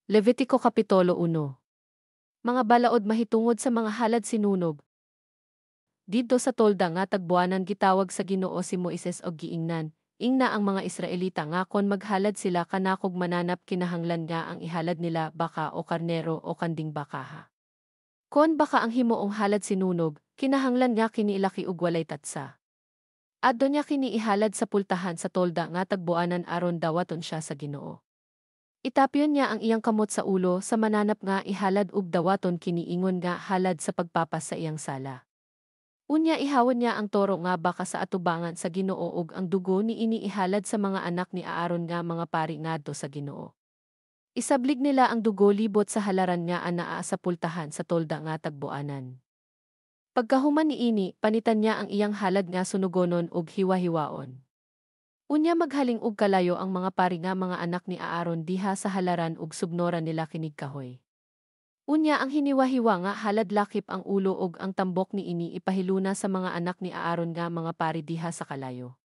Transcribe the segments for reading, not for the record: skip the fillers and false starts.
Levitiko Kapitulo 1. Mga balaod mahitungod sa mga halad sinunog. Didto sa tolda nga tagbuanan gitawag sa Ginoo si Moises og giingnan, "Ingna ang mga Israelita nga kon maghalad sila kanakog mananap, kinahanglan nga ang ihalad nila baka o karnero o kanding bakaha. Kon baka ang himuong halad sinunog, kinahanglan nga kini ilaki ug walay tatsa. Adto niya kini ihalad sa pultahan sa tolda nga tagbuanan aron dawaton siya sa Ginoo. Itapyon niya ang iyang kamot sa ulo sa mananap nga ihalad ug dawaton kini ingon nga halad sa pagpapas sa iyang sala. Unya ihawon niya ang toro nga baka sa atubangan sa Ginoo ug ang dugo niini ihalad sa mga anak ni Aaron nga mga pari ngadto sa Ginoo. Isablig nila ang dugo libot sa halaran nga anaa sa pultahan sa tolda nga tagbuanan. Pagkahuman niini, panitan niya ang iyang halad nga sunugonon ug hiwa-hiwaon. Unya maghaling og kalayo ang mga pari nga mga anak ni Aaron diha sa halaran ug sugnora nila kinig kahoy. Unya ang hiniwa-hiwa nga halad lakip ang ulo ug ang tambok niini ipahiluna sa mga anak ni Aaron nga mga pari diha sa kalayo.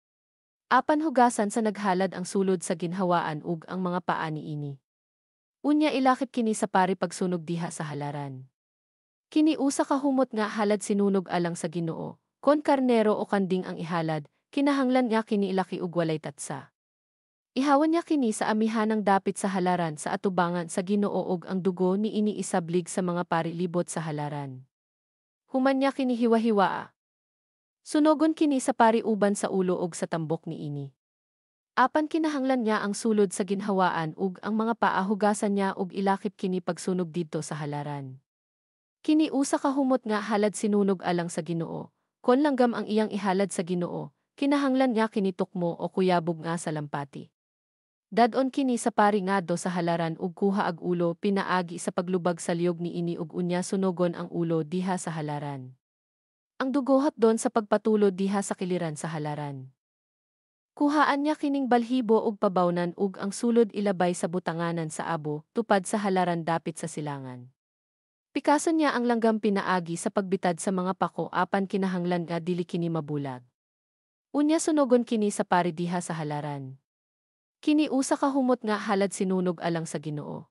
Apan hugasan sa naghalad ang sulod sa ginhawaan ug ang mga paa niini. Unya ilakip kini sa pari pagsunog diha sa halaran. Kini usa ka humot nga halad sinunog alang sa Ginoo. Kon karnero o kanding ang ihalad, kinahanglan nga kini ilaki ug walay tatsa. Ihawan niya kini sa amihanang dapit sa halaran sa atubangan sa Ginoo ug ang dugo niini isablig sa mga pari libot sa halaran. Human niya kini hiwa-hiwaa. Sunogon kini sa pari uban sa ulo ug sa tambok niini. Apan kinahanglan niya ang sulod sa ginhawaan ug ang mga paa hugasan niya ug ilakip kini pagsunog didto sa halaran. Kini usa ka humot nga halad sinunog alang sa Ginoo. Kon langgam ang iyang ihalad sa Ginoo, kinahanglan nga kini tukmo o kuyabog nga salampati. Dad-on kini sa pari ngadto sa halaran ug kuha ag ulo pinaagi sa paglubag sa liog niini ug unya sunogon ang ulo diha sa halaran. Ang dugo hapdon sa pagpatulo diha sa kiliran sa halaran. Kuhaan niya kining balhibo ug pabawnan ug ang sulod ilabay sa butanganan sa abo, tupad sa halaran dapit sa silangan. Pikason niya ang langgam pinaagi sa pagbitad sa mga pako, apan kinahanglan nga dili kini mabulag. Unya sunogon kini sa pari diha sa halaran. Kini usa ka humot nga halad sinunog alang sa Ginoo.